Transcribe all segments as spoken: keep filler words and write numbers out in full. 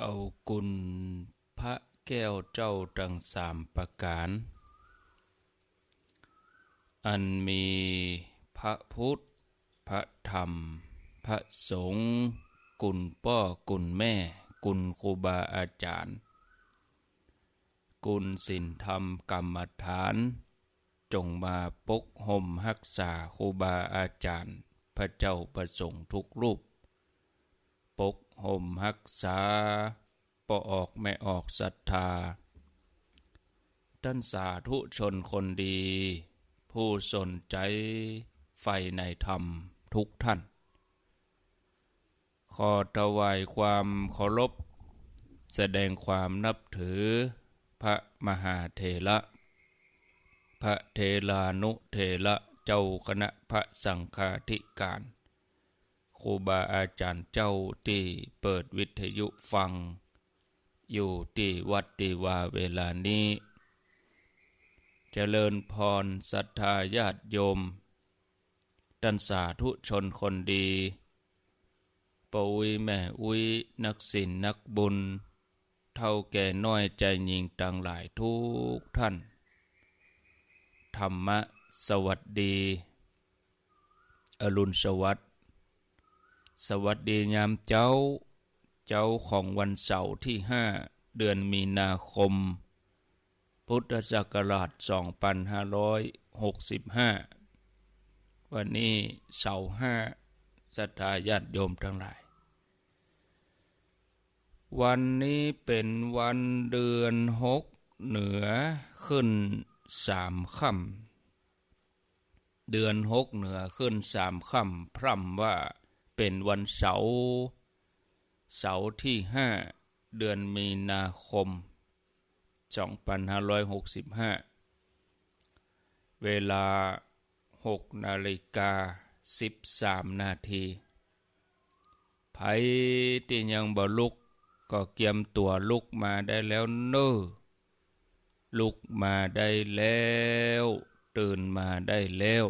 เอากุณพระแก้วเจ้าตังสามประก๋าน อันมีพระพุทธ พระธรรม พระสงฆ์ กุณป้อกุณแม่ กุณครูบาอาจ๋ารย์ กุณศีลธรรมกรรมฐาน จงมาปกฮ่มฮักษาครูบาอาจ๋ารย์ พระเจ้าพระสงฆ์ทุกรูป ปกฮ่มฮักษา ป้อออกแม่ออกศรัทธา ต้านสาธุชนคนดี ผู้สนใจ๋ใฝ่ในธรรมทุกท่าน ขอถวายความเคารพ แสดงความนับถือ พระมหาเถระ พระเถรานุเถระ เจ้าคณะพระสังฆาธิการ ครูบาอาจ๋ารย์เจ้าตี้เปิดวิทยุฟัง อยู่ตี้วัดตี้วาเวลานี้ เจริญพรศรัทธาญาติโยม ต้านสาธุชนคนดี ป้ออุ๊ยแม่อุ๊ย นักศีลนักบุญ เฒ่าแก่น้อยจายญิงตังหลายทุกท่าน ธรรมะสวัสดี อรุณสวัสดิ์ สวัสดียามเจ๊า เจ๊าของวันเสาร์ตี้ห้า เดือนมีนาคม พุทธศักราชสองปันห้าร้อยหกสิบห้า วันนี้เสาร์ห้า ศรัทธาญาติโยมตังหลาย วันนี้เป๋นวันเดือนหกเหนือขึ้นสามค่ำ เดือนหกเหนือขึ้นสามค่ำ พร่ำว่าเป๋นวันเสาร์ เสาร์ตี้ห้า เดือนมีนาคม สองปันห้าร้อยหกสิบห้า เวลาหกนาฬิกาสิบสามนาที ใผตี้ยังบ่ลุก ก็เกียมตั๋วลุกมาได้แล้วเน่อ ลุกมาได้แล้ว ตื่นมาได้แล้ว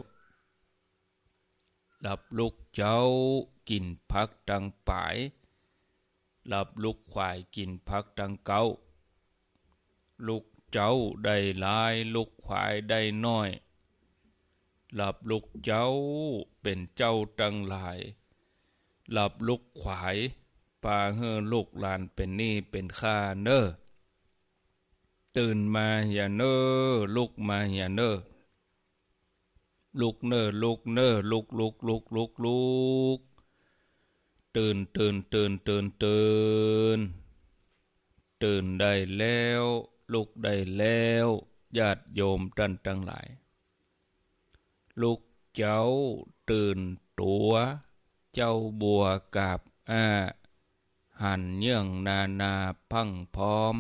หลับลุกเจ๊า กิ๋นผักตังป๋าย หลับลุกขวาย กิ๋นผักตังเก๊า ลุกเจ๊าได้หลาย ลุกขวายได้น้อย หลับลุกเจ๊า เป๋นเจ้าตังหลาย หลับลุกขวาย ปาหื้อลูกหลานเป๋นหนี้เป๋นค่าเน่อ ตื่นมาเหียเน่อ ลุกมาเหียเน่อ ลุกเน่อ ลุกเน่อ ลุก ลุก ลุก ลุก ลุก ตื่น ตื่น ตื่น ตื่น ตื่น ตื่นได้แล้ว ลุกได้แล้ว ญาติโยมต้านตังหลาย ลุกเจ๊า ตื่นตั๋ว เจ๊าบัวกาบอ้า หันเยื่องนานาพรั่งพร้อม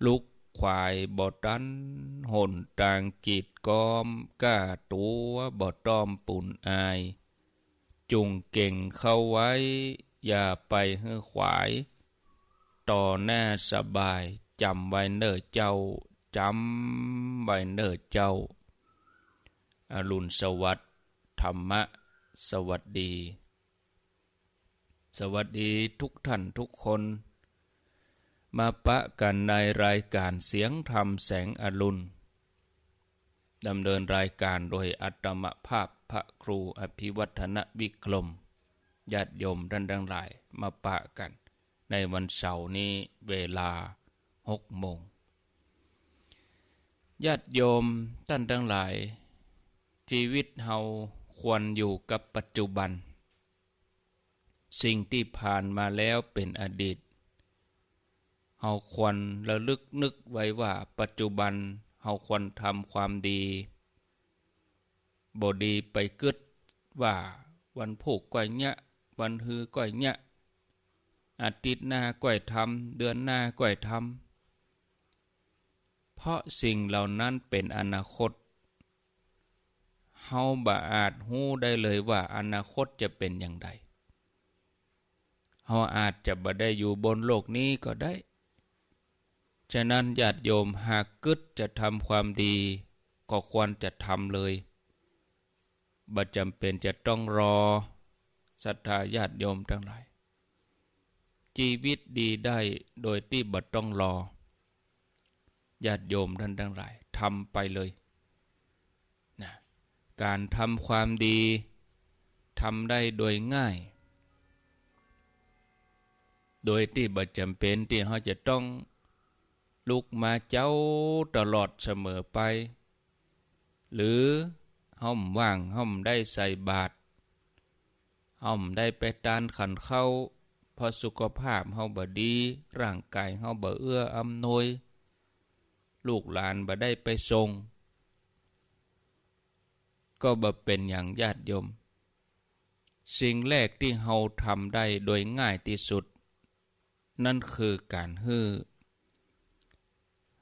ลุกขวายบ่ตัน หนตางกีดก๊อม ก้าตั๋วบ่ต้อมปูนอาย จุ่งเก่งเข้าไว้ อย่าไปหื้อขวาย ต่อหน้าสบาย จ๋ำไว้เน่อเจ้า จ๋ำไว้เน่อเจ้า อรุณสวัสดิ์ ธรรมะสวัสดี สวัสดีทุกท่านทุกคน มาปะกั๋นในรายก๋านเสียงธรรมแสงอรุณ ดำเนินรายก๋านโดยอาตมาภาพพระครูอภิวัฒนวิกรม ญาติโยมต้านตังหลาย มาปะกั๋นในวันเสาร์นี้เวลาหกโมง ญาติโยมต้านตังหลาย จีวิตเฮาควรอยู่กับปัจจุบัน สิ่งตี้ผ่านมาแล้วเป๋นอดีต เฮาควรระลึกนึกไว้ว่าปัจจุบันเฮาควรทำความดี บ่ดีไปกึ๊ดว่าวันพูกก้อยเยียะ วันฮือก้อยเยียะ อาทิตย์หน้าก้อยทำ เดือนหน้าก้อยทำ เพราะสิ่งเหล่านั้นเป๋นอนาคต เฮาบ่อาจฮู้ได้เลยว่าอนาคตจะเป๋นอย่างใด เฮาอาจจะบ่ได้อยู่บนโลกนี้ก็ได้ ฉะนั้นญาติโยมหากกึ๊ดจะทำความดี ก็ควรจะทำเลย บ่จ๋ำเป๋นจะต้องรอ ศรัทธาญาติโยมตังหลาย จีวิตดีได้โดยตี้บ่ต้องรอ ญาติโยมท่านตังหลาย ทำไปเลยนะ ก๋านทำความดี ทำได้โดยง่าย โดยตี้บ่จ๋ำเป๋นตี้เฮาจะต้องลุกมาเจ๊าตลอดเสมอไป หรือเฮาบ่ว่าง เฮาบ่ได้ใส่บาตร เฮาบ่ได้ไปตานขันข้าว เพราะสุขภาพเฮาบ่ดี ร่างก๋ายเฮาบ่เอื้ออำนวย ลูกหลานบ่ได้ไปส่ง ก็บ่เป๋นหยัง ญาติโยม สิ่งแรกตี้เฮาทำได้โดยง่ายตี้สุด นั้นคือก๋านหื้อ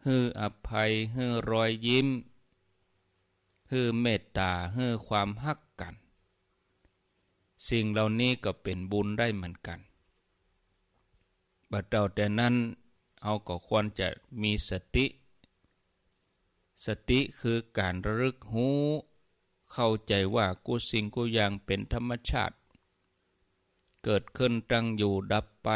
หื้ออภัย หื้อรอยยิ้ม หื้อเมตต๋า หื้อความฮักกั๋น สิ่งเหล่านี้ก็เป๋นบุญได้เหมือนกั๋น บ่าเต้าแต่นั้น เฮาก็ควรจะมีสติ สติคือก๋านระลึกฮู้ เข้าใจ๋ว่ากู้สิ่งกู้อย่างเป๋นธรรมชาติ เกิดขึ้น ตั้งอยู่ ดับไป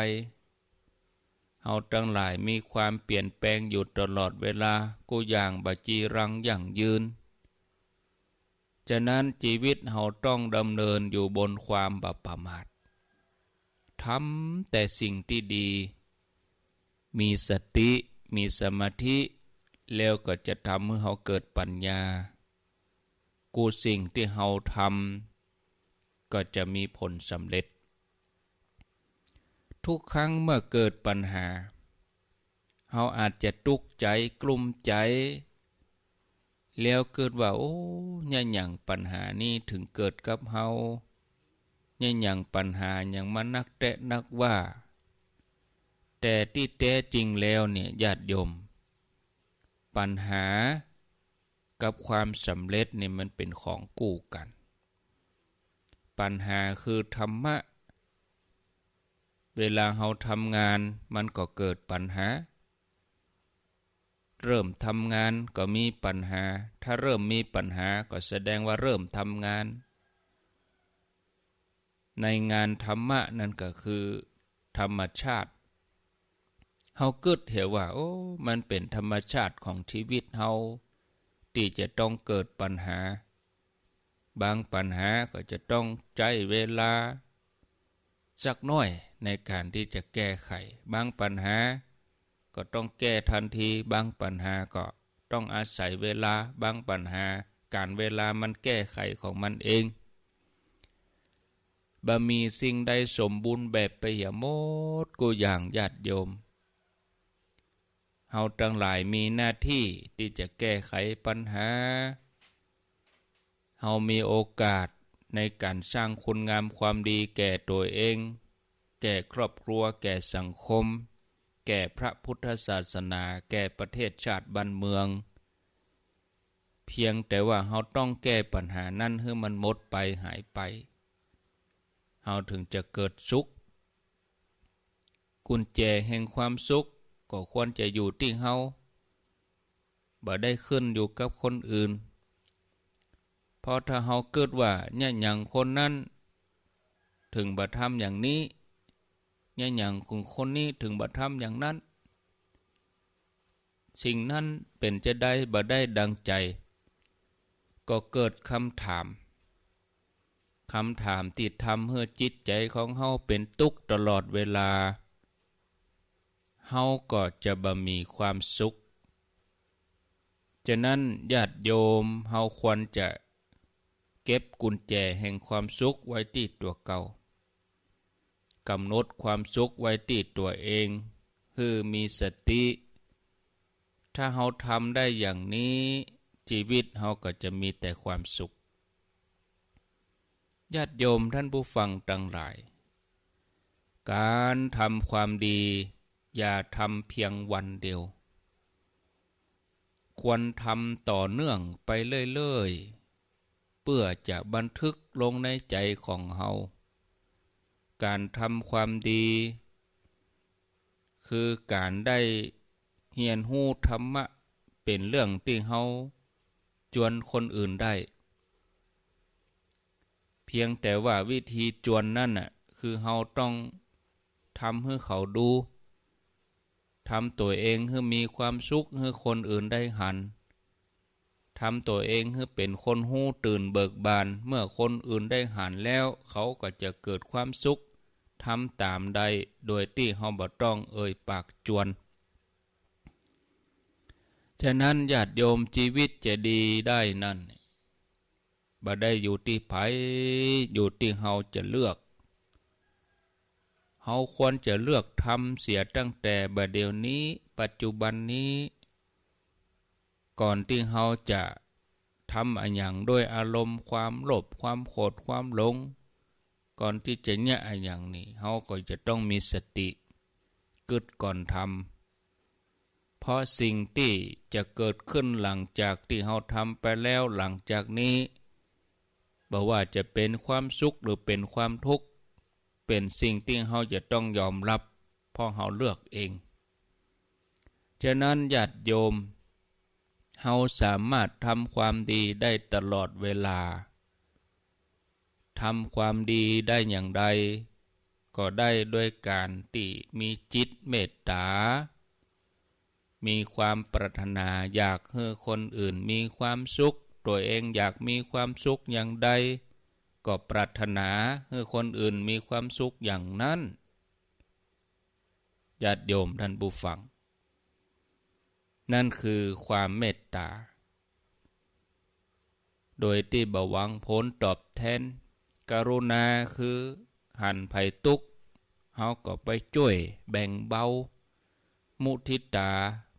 เฮาตังหลายมีความเปลี่ยนแปลงอยู่ตลอดเวลา กู้อย่างบ่จีรังยั่งยืน ฉะนั้นจีวิตเฮาต้องดำเนินอยู่บนความบ่ประมาท ทำแต่สิ่งตี้ดี มีสติ มีสมาธิ แล้วก็จะทำหื้อเฮาเกิดปัญญา กู้สิ่งตี้เฮาทำ ก็จะมีผลสำเร็จ ทุกครั้งเมื่อเกิดปัญหา เฮาอาจจะตุ๊กใจ๋ กลุ้มใจ๋ แล้วกึ๊ดว่า โอ้ เยียะหยังปัญหานี้เถิงเกิดกับเฮา เยียะหยังปัญหาหยังมานักแต๊นักว่า แต่ตี้แต๊จริงแล้วเนี่ย ญาติโยม ปัญหากับความสำเร็จเนี่ยมันเป๋นของกู้กั๋น ปัญหาคือธรรมะ เวลาเฮาทำงานมันก็เกิดปัญหา เริ่มทำงานก็มีปัญหา ถ้าเริ่มมีปัญหาก็แสดงว่าเริ่มทำงาน ในงานธรรมะนั่นก็คือธรรมชาติ เฮากึ๊ดเหียว่า โอ้ มันเป๋นธรรมชาติของชีวิตเฮา ตี้จะต้องเกิดปัญหา บางปัญหาก็จะต้องใจ๊เวลาสักหน้อยในก๋านตี้จะแก้ไข บางปัญหาก็ต้องแก้ทันที บางปัญหาก็ต้องอาศัยเวลา บางปัญหาก๋านเวลามันแก้ไขของมันเอง บ่มีสิ่งใดสมบูรณ์แบบไปเหียหมดกู้อย่าง ญาติโยม เฮาตังหลายมีหน้าตี้ตี้จะแก้ไขปัญหา เฮามีโอกาสในก๋านสร้างคุณงามความดีแก่ตั๋วเอง แก่ครอบครัว แก่สังคม แก่พระพุทธศาสนา แก่ประเทศชาติบ้านเมือง เพียงแต่ว่าเฮาต้องแก้ปัญหานั้นหื้อมันหมดไปหายไป เฮาเถิงจะเกิดสุข กุญแจแห่งความสุขก็ควรจะอยู่ตี้เฮา บ่ได้ขึ้นอยู่กับคนอื่น เพราะถ้าเฮากึ๊ดว่า เยียะหยังคนนั้นเถิงบ่ทำอย่างนี้ เยียะหยังของคนนี้เถิงบ่ทำอย่างนั้น สิ่งนั้นเป๋นจาใดบ่ได้ดังใจ๋ ก็เกิดกำถาม กำถามตี้ทำหื้อจิตใจ๋ของเฮาเป๋นตุ๊กตลอดเวลา เฮาก็จะบ่มีความสุข ฉะนั้นญาติโยมเฮาควรจะเก็บกุญแจแห่งความสุขไว้ตี้ตั๋วเก่า ก๋ำหนดความสุขไว้ตี้ตั๋วเอง หื้อมีสติ ถ้าเฮาทำได้อย่างนี้ จีวิตเฮาก็จะมีแต่ความสุข ญาติโยมท่านผู้ฟังตังหลาย ก๋านทำความดีอย่าทำเพียงวันเดียว ควรทำต่อเนื่องไปเรื่อยๆ เปื้อจะบันทึกลงในใจ๋ของเฮา ก๋านทำความดี คือก๋านได้เฮียนฮู้ธรรมะ เป๋นเรื่องตี้เฮาจวนคนอื่นได้ เพียงแต่ว่าวิธีจวนนั้นน่ะ คือเฮาต้อง ทำหื้อเขาดู ทำตั๋วเองหื้อมีความสุข หื้อคนอื่นได้หัน ทำตั๋วเองหื้อเป๋นคนฮู้ตื่นเบิกบาน เมื่อคนอื่นได้หันแล้ว เขาก็จะเกิดความสุข ทำต๋ามได้ โดยตี้เฮาบ่ต้องเอ่ยปากจวน ฉะนั้นญาติโยม จีวิตจะดีได้นั้น บ่ได้อยู่ตี้ใผ อยู่ตี้เฮาจะเลือก เฮาควรจะเลือกทำเสียตั้งแต่บ่าเดี่ยวนี้ ปัจจุบันนี้ ก่อนตี้เฮาจะทำอะหยังด้วยอารมณ์ความโลภ ความโขด ความหลง ก่อนตี้จะเยียะอะหยังนี่ เฮาก็จะต้องมีสติ กึ๊ดก่อนทำ เพราะสิ่งตี้จะเกิดขึ้นหลังจากตี้เฮาทำไปแล้ว หลังจากนี้ บ่ว่าจะเป๋นความสุขหรือเป๋นความทุกข์ เป๋นสิ่งตี้เฮาจะต้องยอมรับ เพราะเฮาเลือกเอง ฉะนั้นญาติโยม เฮาสามารถทำความดีได้ตลอดเวลา ทำความดีได้อย่างใด ก็ได้ด้วยก๋านตี้มีจิตเมตต๋า มีความปรารถนาอยากหื้อคนอื่นมีความสุข ตั๋วเองอยากมีความสุขอย่างใด ก็ปรารถนาหื้อคนอื่นมีความสุขอย่างนั้น ญาติโยมท่านผู้ฟัง นั่นคือความเมตต๋า โดยตี้บ่หวังผลตอบแทน กรุณาคือหันใผตุ๊กข์ เฮาก็ไปจ้วยแบ่งเบา มุทิตา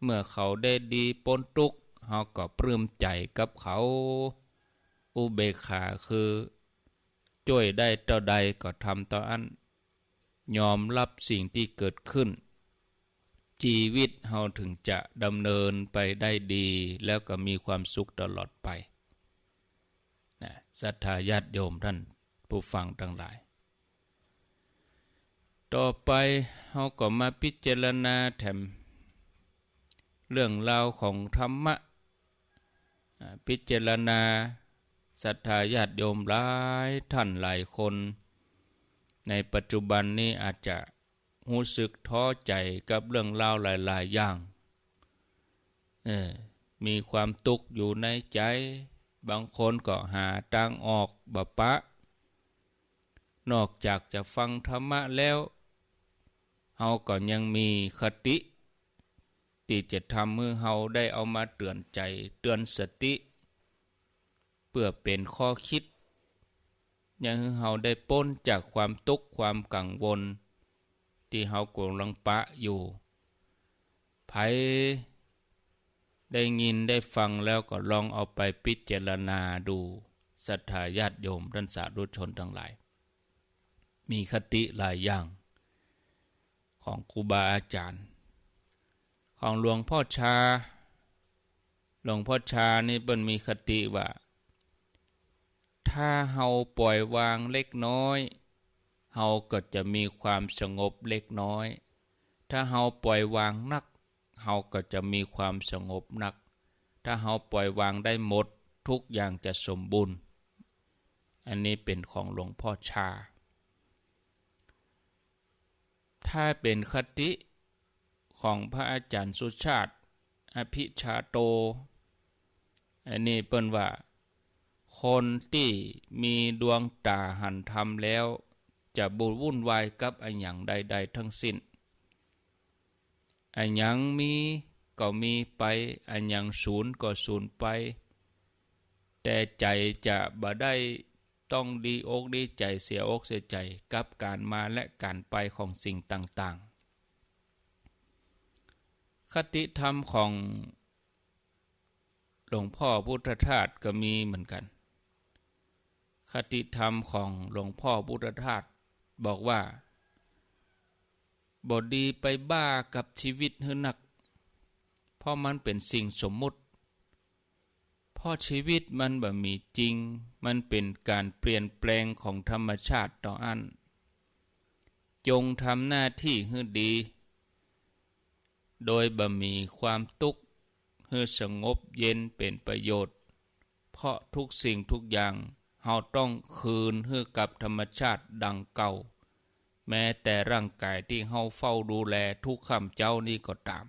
เมื่อเขาได้ดีป๊นตุ๊กข์ เฮาก็ปลื้มใจ๋กับเขา อุเบกขาคือจ้วยได้เต้าใดก็ทำเต้าอั้น ยอมรับสิ่งตี้เกิดขึ้น จีวิตเฮาถึงจะดำเนินไปได้ดี แล้วก็มีความสุขตลอดไปนะ ศรัทธาญาติโยมท่านผู้ฟังตังหลาย ต่อไปเฮาก็มาพิจารณาแถมเรื่องราวของธรรมะ อ่า พิจารณา ศรัทธาญาติโยมหลายท่านหลายคน ในปัจจุบันนี้อาจจะฮู้สึกท้อใจ๋กับเรื่องราวหลายๆ อย่าง เออ มีความตุ๊กข์อยู่ในใจ๋ บางคนก็หาตางออกบ่ปะ นอกจากจะฟังธรรมะแล้ว เฮาก็ยังมีคติ ตี้จะทำหื้อเฮาได้เอามาเตื๋อนใจ๋ เตื๋อนสติ เปื้อเป๋นข้อคิด ยังหื้อเฮาได้ป๊นจากความตุ๊กข์ความกังวล ตี้เฮากำลังปะอยู่ ใผได้ยินได้ฟังแล้วก็ลองเอาไปพิจารณาดู ศรัทธาญาติโยมท่านสาธุชนตังหลาย มีคติหลายอย่าง ของครูบาอาจ๋ารย์ ของหลวงพ่อชา หลวงพ่อชานี่เปิ้นมีคติว่า ถ้าเฮาปล่อยวางเล็กน้อย เฮาก็จะมีความสงบเล็กน้อย ถ้าเฮาปล่อยวางนัก เฮาก็จะมีความสงบนัก ถ้าเฮาปล่อยวางได้หมด ทุกอย่างจะสมบูรณ์ อันนี้เป๋นของหลวงพ่อชา ถ้าเป๋นคติของพระอาจ๋ารย์สุชาติ อภิชาโต อันนี้เปิ้นว่า คนตี้มีดวงต๋าหันธรรมแล้ว จะบ่วุ่นวายกับอะหยังใดๆ ทั้งสิ้น อะหยังมีก็มีไป อะหยังสูญก็สูญไป แต่ใจ๋จะบ่ได้ต้องดีอกดีใจ๋ เสียอกเสียใจ๋กับก๋านมาและก๋านไปของสิ่งต่างๆ คติธรรมของหลวงพ่อพุทธทาสก็มีเหมือนกั๋น คติธรรมของหลวงพ่อพุทธทาสบอกว่า บ่ดีไปบ้ากับจีวิตหื้อนัก เพราะมันเป๋นสิ่งสมมุติ เพราะจีวิตมันบ่มีจริง มันเป๋นก๋านเปลี่ยนแปลงของธรรมชาติเต้าอั้น จงทำหน้าตี้หื้อดี โดยบ่มีความตุ๊กข์ หื้อสงบเย็นเป๋นประโยชน์ เพราะทุกสิ่งทุกอย่างเฮาต้องคืนหื้อกับธรรมชาติดังเก่า แม้แต่ร่างก๋ายตี้เฮาเฝ้าดูแลกู้ค่ำเจ๊านี้ก็ต๋าม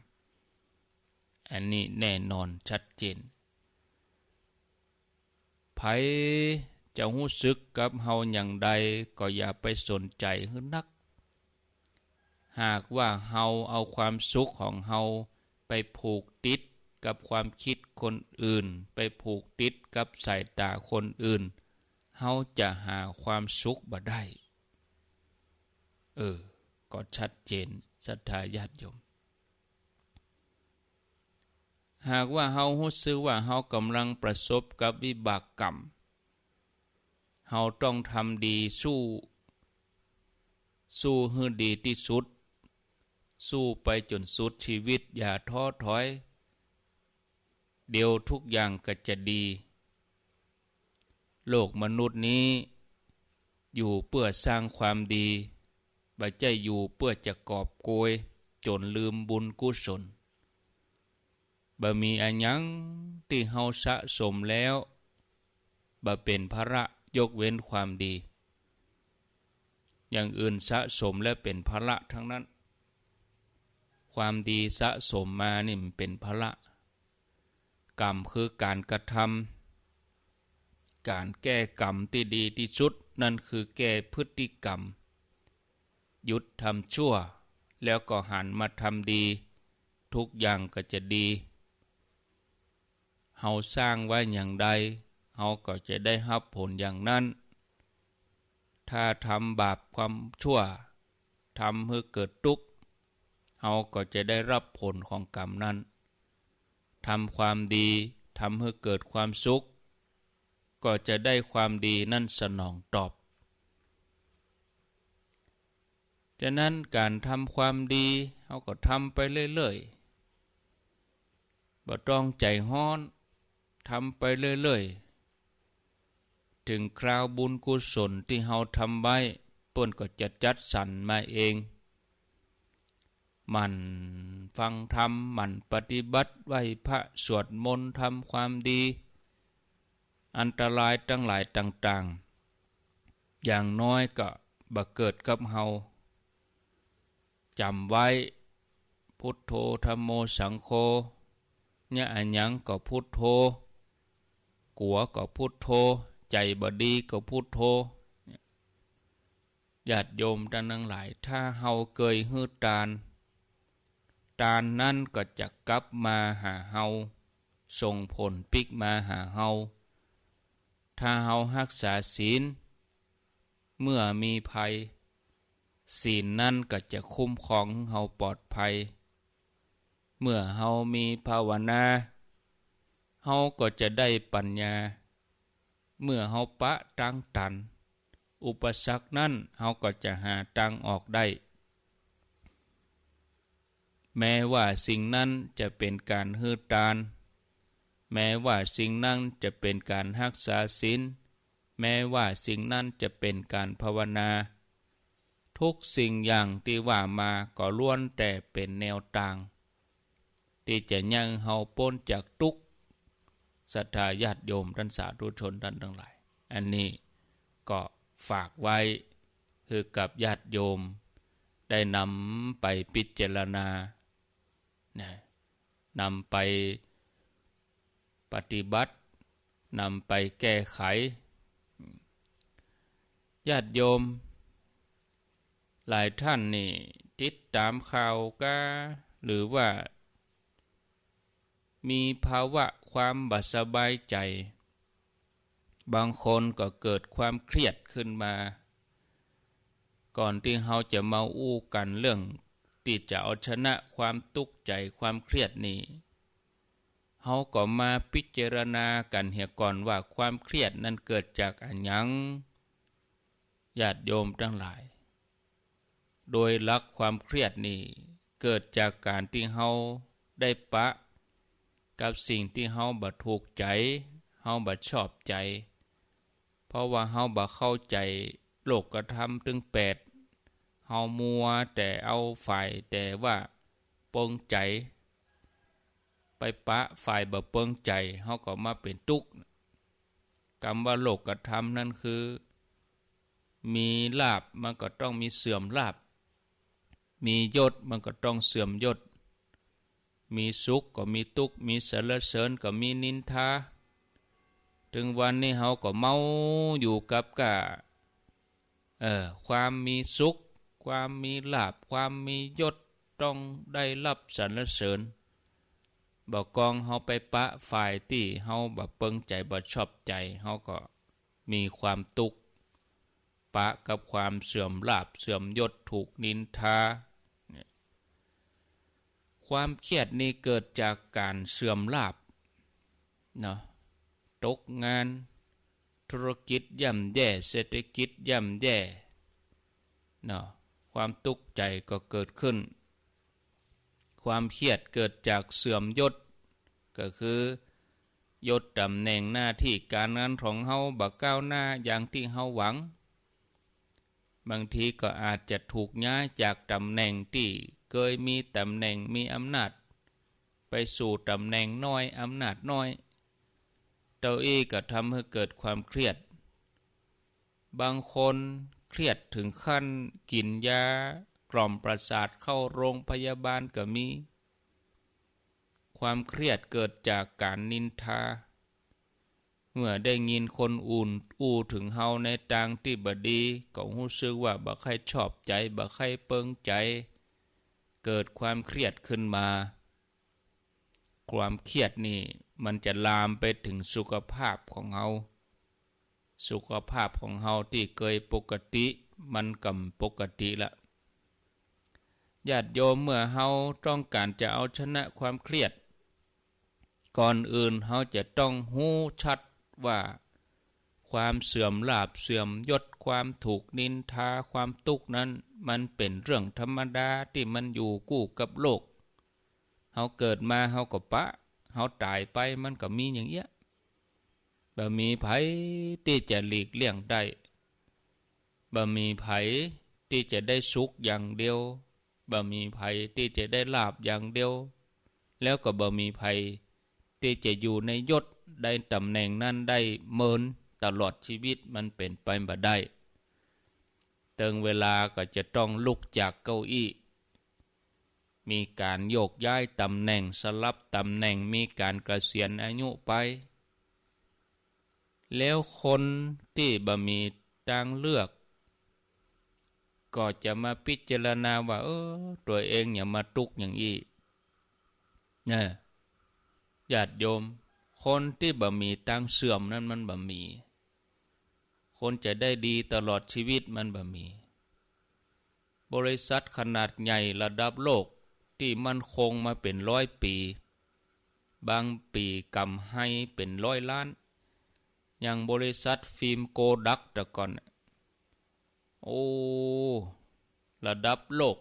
อันนี้แน่นอนชัดเจน ใผจะฮู้สึกกับเฮาอย่างใดก็อย่าไปสนใจ๋หื้อนัก หากว่าเฮาเอาความสุขของเฮาไปผูกติดกับความกึ๊ดคนอื่น ไปผูกติดกับสายต๋าคนอื่น เฮาจะหาความสุขบ่ได้ เออ ก็ชัดเจน ศรัทธาญาติโยม หากว่าเฮาฮู้สึกว่าเฮาก่ำลังประสบกับวิบากกรรม เฮาต้องทำดีสู้ สู้หื้อดีตี้สุด สู้ไปจ๋นสุดจีวิต อย่าท้อถอย เดี๋ยวกู้อย่างก็จะดี โลกมนุษย์นี้อยู่เปื้อสร้างความดี บ่ใจ้อยู่เปื้อจะกอบโกยจ๋นลืมบุญกุศล บ่มีอะหยังตี้เฮาสะสมแล้ว บ่เป๋นภาระยกเว้นความดี อย่างอื่นสะสมแล้วเป๋นภาระตังนั้น ความดีสะสมมานี่มันเป๋นภาระ กรรมคือก๋านกระทำ ก๋านแก้กรรมตี้ดีตี้สุด นั่นคือแก้พฤติกรรม หยุดทำชั่ว แล้วก็หันมาทำดี กู้อย่างก็จะดี เฮาสร้างไว้อย่างใด เฮาก็จะได้ฮับผลอย่างนั้น ถ้าทำบาปความชั่ว ทำหื้อเกิดตุ๊กข์ เฮาก็จะได้ฮับผลของกรรมนั้น ทำความดี ทำหื้อเกิดความสุข ก็จะได้ความดีนั้นสนองตอบ ฉะนั้นก๋านทำความดี เฮาก็ทำไปเรื่อยๆ บ่ต้องใจ๋ฮ้อน ทำไปเรื่อยๆ เถิงคราวบุญกุศลตี้เฮาทำไว้ เปิ้นก็จะจัดสรรมาเอง หมั่นฟังธรรม หมั่นปฏิบัติไหว้พระ สวดมนต์ ทำความดี อันตรายตังหลายต่างๆ อย่างน้อยก็บ่เกิดกับเฮา จ๋ำไว้ พุทโธ ธัมโม สังโฆ เยียะอะหยังก็พุทโธ กั๋วก็พุทโธ ใจ๋บ่ดีก็พุทโธ ญาติโยมต้านตังหลาย ถ้าเฮาเกยหื้อตาน ตานนั้นก็จะกลับมาหาเฮา ส่งผลปิ๊กมาหาเฮา ถ้าเฮาฮักษาศีล เมื่อมีภัย ศีลนั้นก็จะคุ้มครองหื้อเฮาปลอดภัย เมื่อเฮามีภาวนา เฮาก็จะได้ปัญญา เมื่อเฮาปะตางตัน อุปสรรคนั้น เฮาก็จะหาตางออกได้ แม้ว่าสิ่งนั้นจะเป๋นก๋านหื้อตาน แม้ว่าสิ่งนั้นจะเป๋นก๋านฮักษาศีล แม้ว่าสิ่งนั้นจะเป๋นก๋านภาวนา กู้สิ่งอย่างตี้ว่ามาก็ล้วนแต่เป๋นแนวตาง ตี้จะเยียะหื้อเฮาป๊นจากตุ๊กข์ ศรัทธาญาติโยมต้านสาธุชนต้านตังหลาย อันนี้ก็ฝากไว้หื้อกับญาติโยมได้นำไปพิจารณา นะ นำไปปฏิบัติ นำไปแก้ไข ญาติโยมหลายต้านนี่ติดต๋ามข่าวกา หรือว่ามีภาวะความบ่สบายใจ๋ บางคนก็เกิดความเครียดขึ้นมา ก่อนตี้เฮาจะมาอู้กั๋นเรื่องตี้จะเอาชนะความตุ๊กข์ใจ๋ความเครียดนี่ เฮาก็มาพิจารณากั๋นเหียก่อนว่าความเครียดนั้นเกิดจากอะหยัง ญาติโยมตังหลาย โดยหลักความเครียดนี่เกิดจากก๋านตี้เฮาได้ปะกับสิ่งตี้เฮาบ่ถูกใจ๋ เฮาบ่ชอบใจ๋ เพราะว่าเฮาบ่เข้าใจ๋โลกธรรมตึงแปด เฮามัวแต่เอาฝ่ายแต่ว่าเปิงใจ๋ ไปปะฝ่ายบ่เปิงใจ๋ เฮาก็มาเป๋นตุ๊กข์ กำว่าโลกธรรมนั้นคือ มีลาภมันก็ต้องมีเสื่อมลาภ มียศมันก็ต้องเสื่อมยศ มีสุขก็มีตุ๊กข์ มีสรรเสริญก็มีนินทา ตึงวันนี้เฮาก็เมาอยู่กับก้า เอ่อ ความมีสุข ความมีลาภ ความมียศ ต้องได้รับสรรเสริญ บ่ากองเฮาไปปะฝ่ายตี้เฮาบ่เปิงใจ๋ บ่ชอบใจ๋ เฮาก็มีความตุ๊กข์ ปะกับความเสื่อมลาภ เสื่อมยศ ถูกนินทา เนี่ย ความเครียดนี่เกิดจากก๋านเสื่อมลาภเนาะ ตกงาน ธุรกิจย่ำแย่ เศรษฐกิจย่ำแย่เนาะ ความตุ๊กข์ใจ๋ก็เกิดขึ้น ความเครียดเกิดจากเสื่อมยศ ก็คือยศต๋ำแหน่งหน้าตี้ก๋านงานของเฮาบ่ก้าวหน้าอย่างตี้เฮาหวัง บางทีก็อาจจะถูกย้ายจากต๋ำแหน่งตี้เกยมีต๋ำแหน่งมีอำนาจ ไปสู่ต๋ำแหน่งน้อย อำนาจน้อย เต้าอี้ก็ทำหื้อเกิดความเครียด บางคนเครียดเถิงขั้นกิ๋นยากล่อมประสาทเข้าโรงพยาบาลก็มี ความเครียดเกิดจากก๋านนินทา เมื่อได้ยินคนอื่นอู้เถิงเฮาในตางตี้บ่ดี ก็ฮู้สึกว่าบ่ใค่ชอบใจ๋ บ่ใค่เปิงใจ๋ เกิดความเครียดขึ้นมา ความเครียดนี่มันจะลามไปเถิงสุขภาพของเฮา สุขภาพของเฮาตี้เกยปกติ มันก็บ่ปกติละ ญาติโยม เมื่อเฮาต้องก๋านจะเอาชนะความเครียด ก่อนอื่นเฮาจะต้องฮู้ชัดว่า ความเสื่อมลาภเสื่อมยศ ความถูกนินทา ความตุ๊กข์นั้น มันเป๋นเรื่องธรรมดาตี้มันอยู่กู้กับโลก เฮาเกิดมาเฮาก็ปะ เฮาต๋ายไปมันก็มีอย่างเอี้ย บ่มีใผตี้จะหลีกเลี่ยงได้ บ่มีใผตี้จะได้สุขอย่างเดียว บ่มีใผตี้จะได้ลาภอย่างเดียว แล้วก็บ่มีใผตี้จะอยู่ในยศในต๋ำแหน่งนั้นได้เมินตลอดชีวิต มันเป๋นไปบ่ได้ เถิงเวลาก็จะต้องลุกจากเก้าอี้ มีก๋านโยกย้ายต๋ำแหน่ง สลับต๋ำแหน่ง มีก๋านเกษียณอายุไป แล้วคนตี้บ่มีตางเลือก ก็จะมาพิจารณาว่า เออ ตั๋วเองอย่ามาตุ๊กข์อย่างอี้ นะ ญาติโยม คนตี้บ่มีตางเสื่อมนั้นมันบ่มี คนจะได้ดีตลอดชีวิตมันบ่มี บริษัทขนาดใหญ่ระดับโลกตี้มั่นคงมาเป๋นร้อยปี๋ บางปี๋ก๋ำไรเป๋นร้อยล้าน อย่างบริษัทฟิล์มโกดักแต่ก่อน โอ้ ระดับโลก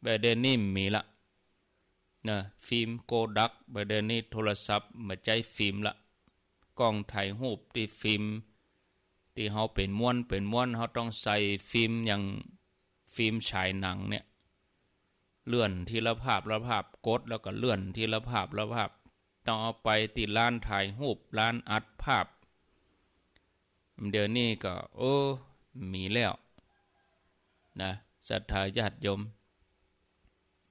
บ่าเดี่ยวนี้บ่มีละ นะ ฟิล์มโกดัก บ่าเดี่ยวนี้โทรศัพท์บ่ใจ๊ฟิล์มละ กล้องถ่ายรูปตี้ฟิล์ม ตี้เฮาเป๋นม้วน เป๋นม้วน เฮาต้องใส่ฟิล์มอย่างฟิล์มฉายหนังเนี่ย เลื่อนทีละภาพละภาพ กดแล้วก็เลื่อนทีละภาพละภาพ ต้องเอาไปตี้ร้านถ่ายรูป ร้านอัดภาพ เดี๋ยวนี้ก็ โอ้ บ่มีแล้ว นะ ศรัทธาญาติโยม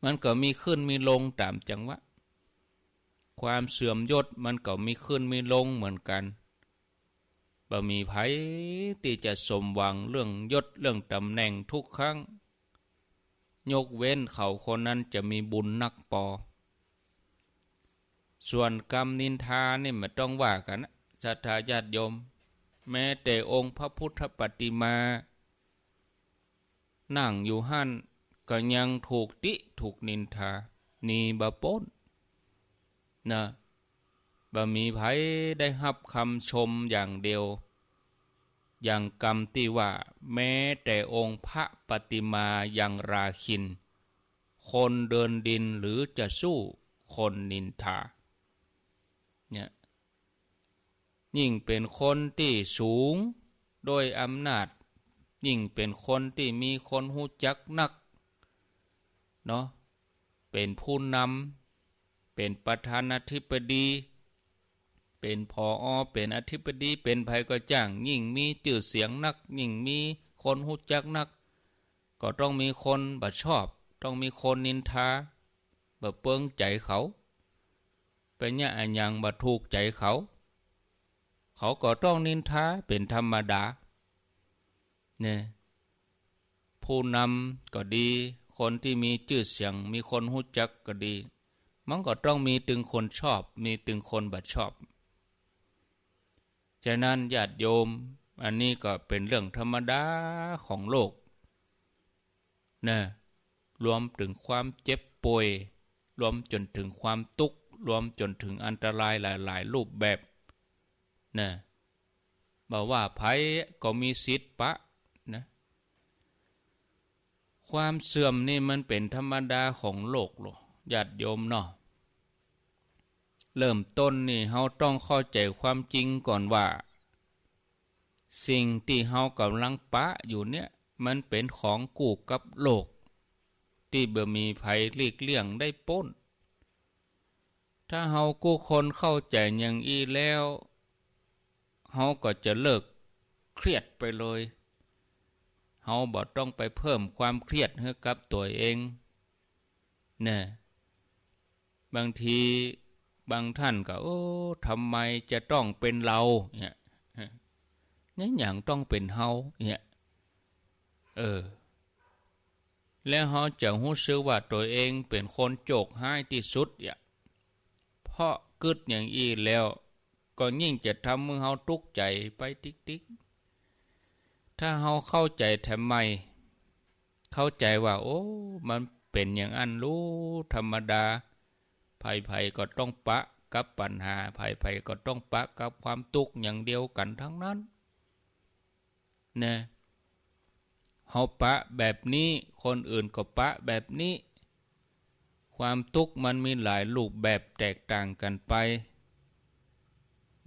มันก็มีขึ้นมีลงต๋ามจังหวะ ความเสื่อมยศมันก็มีขึ้นมีลงเหมือนกั๋น บ่มีใผตี้จะสมหวังเรื่องยศเรื่องต๋ำแหน่งทุกครั้ง ยกเว้นเขาคนนั้นจะมีบุญนักปอ ส่วนกำนินทานี่บ่ต้องว่ากั๋นนะ ศรัทธาญาติโยม แม้แต่องค์พระพุทธปฏิมา นั่งอยู่หั้นก็ยังถูกติถูกนินทา หนีบ่ป๊น นะ บ่มีใผได้ฮับกำชมอย่างเดียว อย่างกำตี้ว่า แม้แต่องค์พระปฏิมายังราคิณ คนเดินดินหรือจะสู้คนนินทา เนี่ย ยิ่งเป๋นคนตี้สูงโดยอำนาจ ยิ่งเป๋นคนตี้มีคนฮู้จักนัก เนาะ เป๋นผู้นำ เป๋นประธานาธิบดี เป๋น ผอ. เป๋นอธิบดี เป๋นใผก็จ้าง ยิ่งมีจื้อเสียงนัก ยิ่งมี คนฮู้จักนัก ก็ต้องมีคนบ่ชอบ ต้องมีคนนินทา บ่เปิงใจ๋เขา เป๋นเยียะอะหยังบ่ถูกใจ๋เขา เขาก็ต้องนินทาเป๋นธรรมดา เนี่ย ผู้นำก็ดี คนตี้มีจื้อเสียง มีคนฮู้จักก็ดี มันก็ต้องมีตึงคนชอบ มีตึงคนบ่ชอบ ฉะนั้นญาติโยม อันนี้ก็เป๋นเรื่องธรรมดาของโลก นะ รวมเถิงความเจ็บป่วย รวมจ๋นเถิงความตุ๊กข์ รวมจ๋นเถิงอันตรายหลายๆ รูปแบบ นะ บ่ว่าใผก็มีสิทธิ์ปะ นะ ความเสื่อมนี่มันเป๋นธรรมดาของโลกโล ญาติโยมเนาะ เริ่มต้นนี่เฮาต้องเข้าใจ๋ความจริงก่อนว่า สิ่งตี้เฮาก่ำลังปะอยู่เนี่ย มันเป๋นของกู้กับโลก ตี้บ่มีใผหลีกเลี่ยงได้ป๊น ถ้าเฮากู้คนเข้าใจ๋อย่างอี้แล้ว เฮาก็จะเลิกเครียดไปเลย เฮาบ่ต้องไปเพิ่มความเครียดหื้อกับตั๋วเอง นะ บางทีบางท่านก็ โอ้ ทำไมจะต้องเป๋นเฮา เนี่ย เนี่ย หยังต้องเป๋นเฮา เนี่ย เออ แล้วเฮาจะฮู้สึกว่าตั๋วเองเป๋นคนโจคฮ้ายตี้สุด เนี่ย เพราะกึ๊ดอย่างอี้แล้ว ก็ยิ่งจะทำหื้อเฮาตุ๊กข์ใจ๋ไปติ๊กๆ ถ้าเฮาเข้าใจ๋แถมใหม่ เข้าใจ๋ว่า โอ้ มันเป๋นอย่างอั้นลูก ธรรมดา ใผๆ ก็ต้องปะกับปัญหา ใผๆ ก็ต้องปะกับความตุ๊กข์อย่างเดียวกั๋นตึงนั้น นะ เฮาปะแบบนี้ คนอื่นก็ปะแบบนี้ ความตุ๊กข์มันมีหลายรูปแบบแตกต่างกั๋นไป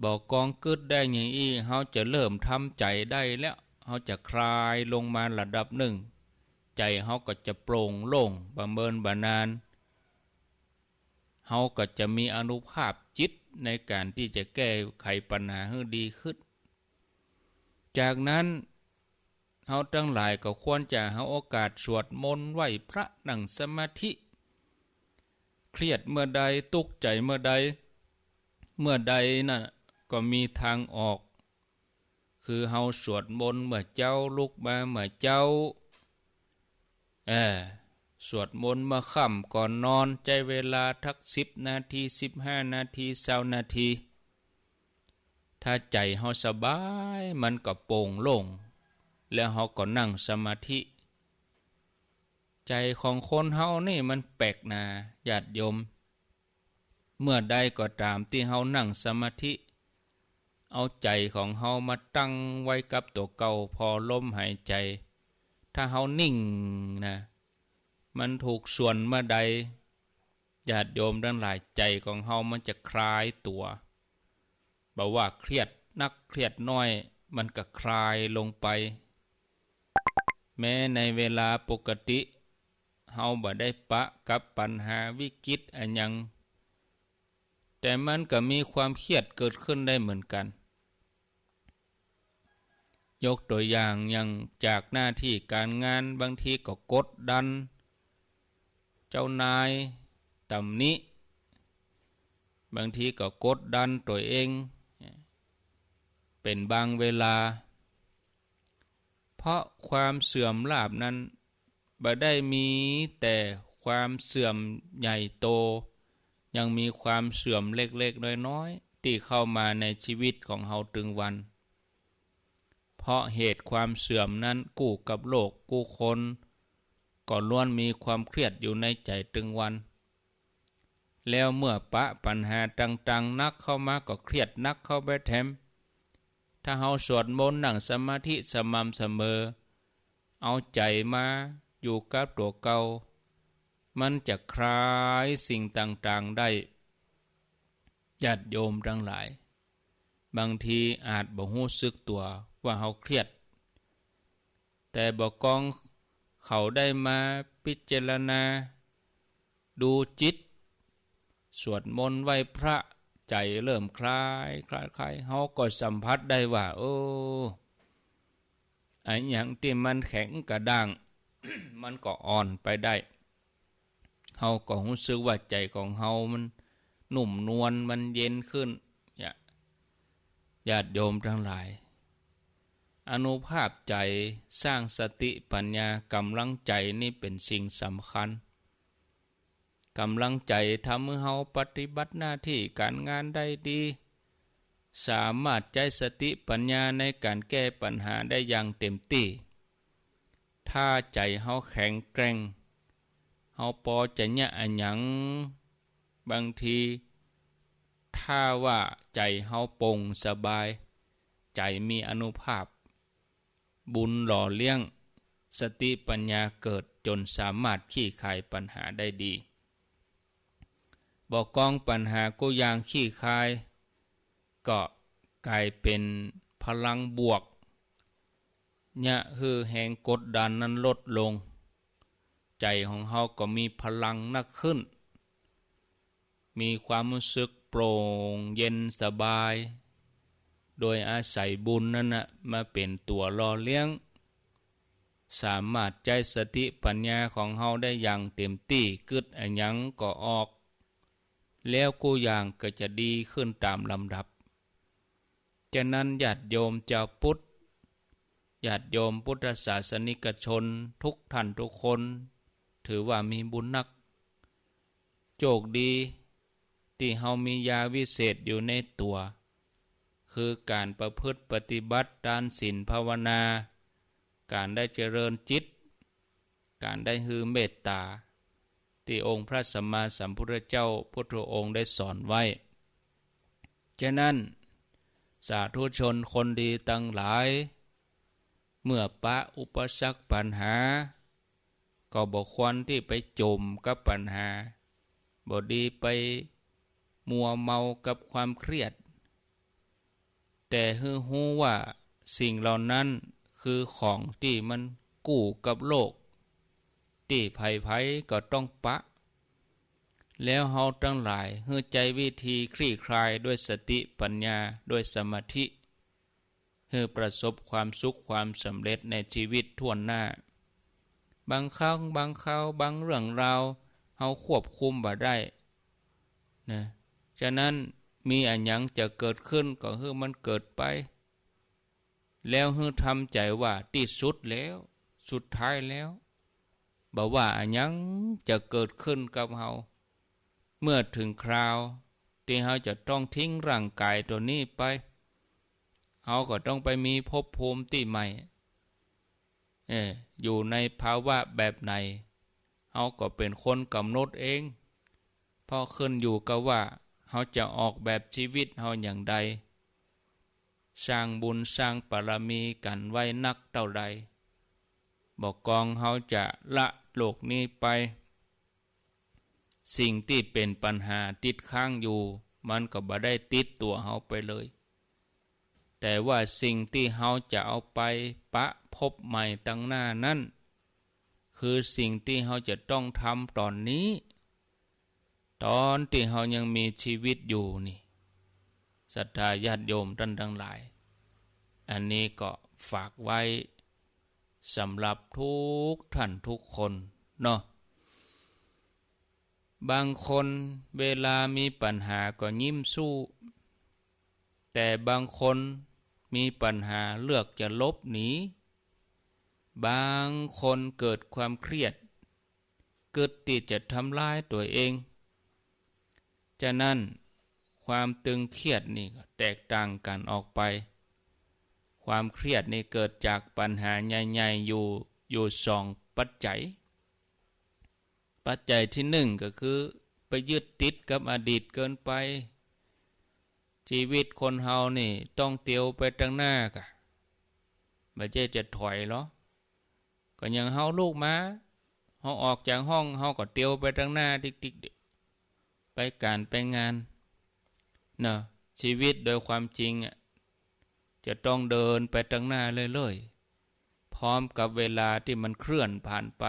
บ่กองกึ๊ดได้อย่างอี้ เฮาจะเริ่มทำใจ๋ได้แล้ว เฮาจะคลายลงมาระดับนึ่ง ใจ๋เฮาก็จะโปร่งโล่ง บ่เมินบ่นาน เฮาก็จะมีอานุภาพจิตในก๋านตี้จะแก้ไขปัญหาหื้อดีขึ้น จากนั้น เฮาตังหลายก็ควรจะหาโอกาสสวดมนต์ไหว้พระนั่งสมาธิ เครียดเมื่อใด ตุ๊กข์ใจ๋เมื่อใด เมื่อใดน่ะ ก็มีตางออก คือเฮาสวดมนต์เมื่อเจ๊า ลุกมาเมื่อเจ๊า เออ สวดมนต์เมื่อค่ำก่อนนอน ใจ๊เวลาตักสิบนาที สิบห้านาที ซาวนาที ถ้าใจ๋เฮาสบาย มันก็โป่งโล่ง แล้วเฮาก็นั่งสมาธิ ใจ๋ของคนเฮานี่มันแปลกนา ญาติโยม เมื่อใดก็ต๋ามตี้เฮานั่งสมาธิ เอาใจ๋ของเฮามาตั้งไว้กับตั๋วเก่าผ่อลมหายใจ๋ ถ้าเฮานิ่งนะ มันถูกส่วนเมื่อใด ญาติโยมตังหลาย ใจ๋ของเฮามันจะคลายตั๋ว บ่ว่าเครียดนักเครียดน้อย มันก็คลายลงไป แม้ในเวลาปกติ เฮาบ่ได้ปะกับปัญหาวิกฤตอะหยัง แต่มันก็มีความเครียดเกิดขึ้นได้เหมือนกั๋น ยกตั๋วอย่าง อย่างจากหน้าตี้ก๋านงาน บางทีก็กดดันเจ้านาย ตำหนิ บางทีก็กดดันตั๋วเอง เป๋นบางเวลา เพราะความเสื่อมลาภนั้น บ่ได้มีแต่ความเสื่อมใหญ่โต ยังมีความเสื่อมเล็กๆ น้อยๆ ตี้เข้ามาในชีวิตของเฮาตึงวัน เพราะเหตุความเสื่อมนั้น กู้กับโลกกู้คน ก็ล้วนมีความเครียดอยู่ในใจ๋ตึงวัน แล้วเมื่อปะปัญหาต่างๆ นักเข้ามา ก็เครียดนักเข้าไปแถม ถ้าเฮาสวดมนต์นั่งสมาธิสม่ำเสมอ เอาใจ๋มาอยู่กับตั๋วเก่า มันจะคลายสิ่งต่างๆ ได้ ญาติโยมตังหลาย บางทีอาจบ่ฮู้สึกตั๋วว่าเฮาเครียด แต่บ่กองเขาได้มาพิจารณาดูจิต สวดมนต์ไหว้พระ ใจ๋เริ่มคลาย คลาย คลาย เฮาก็สัมผัสได้ว่า เออ อะหยังตี้มันแข็งกระด้าง มันก็อ่อนไปได้ เฮาก็ฮู้สึกว่าใจ๋ของเฮามันนุ่มนวล มันเย็นขึ้น เนี่ย ญาติโยมตังหลาย อานุภาพใจ๋ สร้างสติปัญญา ก๋ำลังใจ๋นี่เป๋นสิ่งสำคัญ ก๋ำลังใจ๋ทำหื้อเฮาปฏิบัติหน้าตี้ก๋านงานได้ดี สามารถใจ๊สติปัญญาในก๋านแก้ปัญหาได้อย่างเต๋มตี้ ถ้าใจ๋เฮาแข็งแกร่ง เฮาปอจะเยียะอะหยัง บางที ถ้าว่าใจ๋เฮาโป่งสบาย ใจ๋มีอานุภาพ บุญหล่อเลี้ยง สติปัญญาเกิดจ๋นสามารถคลี่คลายปัญหาได้ดี บ่ากองปัญหากู้อย่างคลี่คลาย ก็ก๋ายเป๋นพลังบวก เยียะหื้อแฮงกดดันนั้นลดลง ใจ๋ของเฮาก็มีพลังนักขึ้น มีความฮู้สึกโปร่งเย็นสบาย โดยอาศัยบุญนั้นน่ะมาเป๋นตั๋วหล่อเลี้ยง สามารถใจ๊สติปัญญาของเฮาได้อย่างเต๋มตี้ กึ๊ดอะหยังก็ออก แล้วกู้อย่างก็จะดีขึ้นต๋ามลำดับ ฉะนั้นญาติโยมจาวพุทธ ญาติโยมพุทธศาสนิกชนทุกท่านทุกคน ถือว่ามีบุญนัก โจคดีตี้เฮามียาวิเศษอยู่ในตั๋ว คือก๋านประพฤติปฏิบัติตานศีลภาวนา ก๋านได้เจริญจิต ก๋านได้หื้อเมตต๋า ตี้องค์พระสัมมาสัมพุทธเจ้าพุทธองค์ได้สอนไว้ ฉะนั้น สาธุชนคนดีตังหลาย เมื่อปะอุปสรรคปัญหา ก็บ่ควรตี้ไปจ๋มกับปัญหา บ่ดีไปมัวเมากับความเครียด แต่หื้อฮู้ว่าสิ่งเหล่านั้นคือของตี้มันกู้กับโลก ตี้ใผๆก็ต้องปะ แล้วเฮาตังหลายหื้อใจ๊วิธีคลี่คลายด้วยสติปัญญา ด้วยสมาธิ หื้อประสบความสุขความสำเร็จในชีวิตถ้วนหน้า บางครั้งบางคราวบางเรื่องราว เฮาควบคุมบ่ได้นะ ฉะนั้นมีอะหยังจะเกิดขึ้นก็หื้อมันเกิดไป แล้วหื้อทำใจ๋ว่าตี้สุดแล้ว สุดท้ายแล้ว บ่ว่าอะหยังจะเกิดขึ้นกับเฮา เมื่อเถิงคราวตี้เฮาจะต้องทิ้งร่างก๋ายตั๋วนี้ไป เฮาก็ต้องไปมีภพภูมิตี้ใหม่ เออ อยู่ในภาวะแบบไหน เฮาก็เป๋นคนก๋ำหนดเอง เพราะขึ้นอยู่กับว่าเฮาจะออกแบบชีวิตเฮาอย่างใด สร้างบุญสร้างบารมีกั๋นไว้นักเต้าใด บ่ากองเฮาจะละโลกนี้ไป สิ่งตี้เป๋นปัญหาติดค้างอยู่ มันก็บ่ได้ติดตั๋วเฮาไปเลย แต่ว่าสิ่งตี้เฮาจะเอาไปปะพบใหม่ตังหน้านั้น คือสิ่งตี้เฮาจะต้องทำต๋อนนี้ ต๋อนตี้เฮายังมีชีวิตอยู่นี่ ศรัทธาญาติโยมต้านตังหลาย อันนี้ก็ฝากไว้สำหรับทุกท่านทุกคนเนาะ บางคนเวลามีปัญหาก็ยิ้มสู้ แต่บางคนมีปัญหาเลือกจะหลบหนี บางคนเกิดความเครียด กึ๊ดตี้จะทำลายตั๋วเอง ฉะนั้นความตึงเครียดนี่ก็แตกต่างกั๋นออกไป ความเครียดนี่เกิดจากปัญหาใหญ่ๆ อยู่ อยู่สองปัจจัย ปัจจัยตี้นึ่งก็คือไปยึดติดกับอดีตเกินไป ชีวิตคนเฮานี่ต้องเตียวไปตังหน้ากะ บ่ใจ้จะถอยหรอ ก็อย่างเฮาลุกมา เฮาออกจากห้อง เฮาก็เตียวไปตังหน้าติ๊กๆ ไปก๋านไปงาน เนาะ ชีวิตโดยความจริงอะ จะต้องเดินไปตังหน้าเรื่อยๆ พร้อมกับเวลาตี้มันเคลื่อนผ่านไป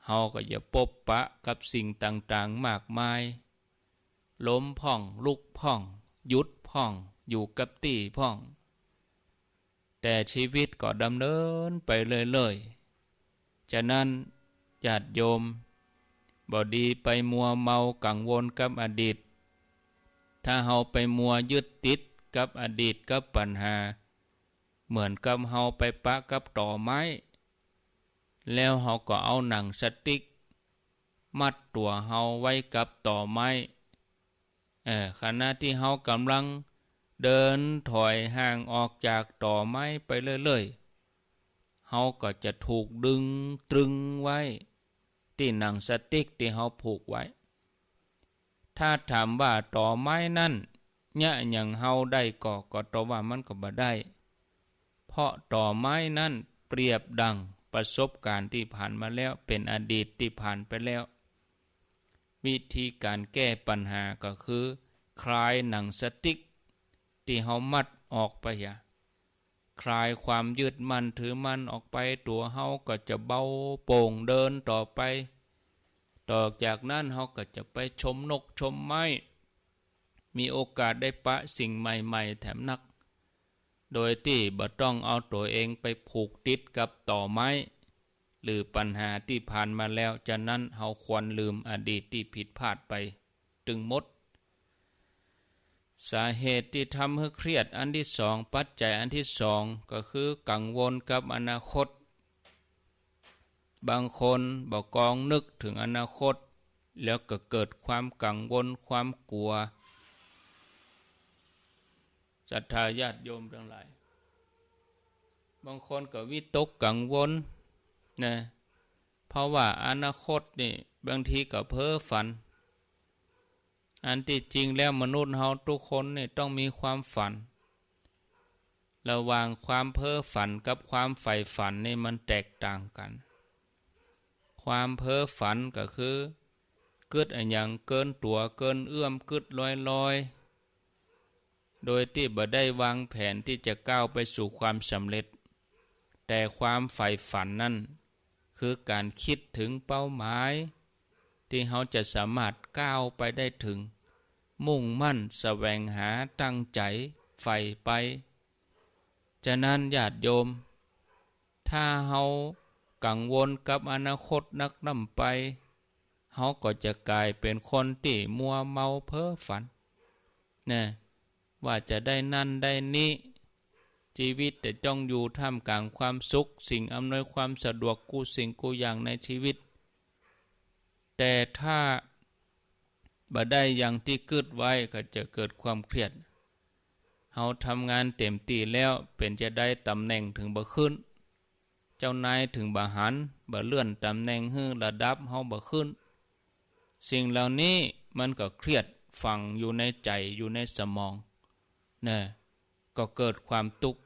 เฮาก็จะปบปะกับสิ่งต่างๆ มากมาย ล้มพ่อง ลุกพ่อง หยุดพ่อง อยู่กับตี้พ่อง แต่ชีวิตก็ดำเนินไปเรื่อยๆ ฉะนั้นญาติโยม บ่ดีไปมัวเมากังวลกับอดีต ถ้าเฮาไปมัวยึดติดกับอดีตกับปัญหา เหมือนกับเฮาไปปะกับตอไม้ แล้วเฮาก็เอาหนังสติ๊กมัดตั๋วเฮาไว้กับตอไม้ เออ ขณะตี้เฮากำลังเดินถอยห่างออกจากตอไม้ไปเรื่อยๆ เฮาก็จะถูกดึงตรึงไว้ตี้หนังสติ๊กตี้เฮาผูกไว้ ถ้าถามว่าตอไม้นั้นเยียะหยังเฮาได้ก่อ ก็ตอบว่ามันก็บ่ได้ เพราะตอไม้นั้นเปรียบดังประสบการณ์ตี้ผ่านมาแล้ว เป๋นอดีตตี้ผ่านไปแล้ว วิธีก๋านแก้ปัญหาก็คือ คลายหนังสติ๊กตี้เฮามัดออกไปเหีย คลายความยึดมั่นถือมั่นออกไป ตั๋วเฮาก็จะเบาโป่งเดินต่อไป ต่อจากนั้นเฮาก็จะไปชมนกชมไม้ มีโอกาสได้ปะสิ่งใหม่ๆ แถมนัก โดยตี้บ่ต้องเอาตั๋วเองไปผูกติดกับตอไม้ หรือปัญหาตี้ผ่านมาแล้ว ฉะนั้นเฮาควรลืมอดีตตี้ผิดพลาดไปตึงหมด สาเหตุตี้ทำหื้อเครียดอันตี้สอง ปัจจัยอันตี้สอง ก็คือกังวลกับอนาคต บางคนบ่กองนึกเถิงอนาคต แล้วก็เกิดความกังวล ความกั๋ว ศรัทธาญาติโยมตังหลาย บางคนก็วิตกกังวลนะ เพราะว่าอนาคตนี่บางทีก็เพ้อฝัน อันตี้จริงแล้วมนุษย์เฮาทุกคนนี่ต้องมีความฝัน ระหว่างความเพ้อฝันกับความใฝ่ฝันนี่มันแตกต่างกั๋น ความเพ้อฝันก็คือ กึ๊ดอะหยังเกินตั๋วเกินเอื้อม กึ๊ดลอยๆ โดยตี้บ่ได้วางแผนตี้จะก้าวไปสู่ความสำเร็จ แต่ความใฝ่ฝันนั้น คือก๋านกึ๊ดเถิงเป้าหมาย ตี้เฮาจะสามารถก้าวไปได้เถิง มุ่งมั่นแสวงหา ตั้งใจ๋ใฝ่ไป ฉะนั้นญาติโยม ถ้าเฮากังวลกับอนาคตนักนำไป เฮาก็จะก๋ายเป๋นคนตี้มัวเมาเพ้อฝัน นะ ว่าจะได้นั่นได้นี้ ชีวิตจะต้องอยู่ท่ามกลางความสุข สิ่งอำนวยความสะดวกกู้สิ่งกู้อย่างในชีวิต แต่ถ้าบ่ได้อย่างตี้กึ๊ดไว้ก็จะเกิดความเครียด เฮาทำงานเต๋มตี้แล้ว เป๋นจาใดต๋ำแหน่งเถิงบ่ขึ้น เจ้านายเถิงบ่หัน บ่เลื่อนต๋ำแหน่งหื้อ ระดับเฮาบ่ขึ้น สิ่งเหล่านี้มันก็เครียดฝังอยู่ในใจ๋ อยู่ในสมอง นะ ก็เกิดความตุ๊กข์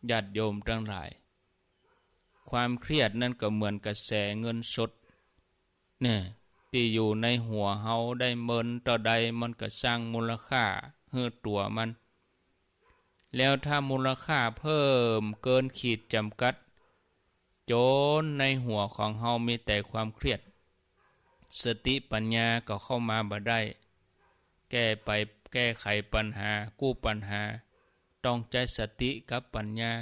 ญาติโยมตังหลาย ความเครียดนั้นก็เหมือนกระแสเงินสด เนี่ย ตี้อยู่ในหัวเฮาได้เมินเต้าใด มันก็สร้างมูลค่าหื้อตั๋วมัน แล้วถ้ามูลค่าเพิ่มเกินขีดจำกัด จ๋นในหัวของเฮามีแต่ความเครียด สติปัญญาก็เข้ามาบ่ได้ แก้ไป แก้ไขปัญหา กู้ปัญหา ต้องใจ๊สติกับปัญญา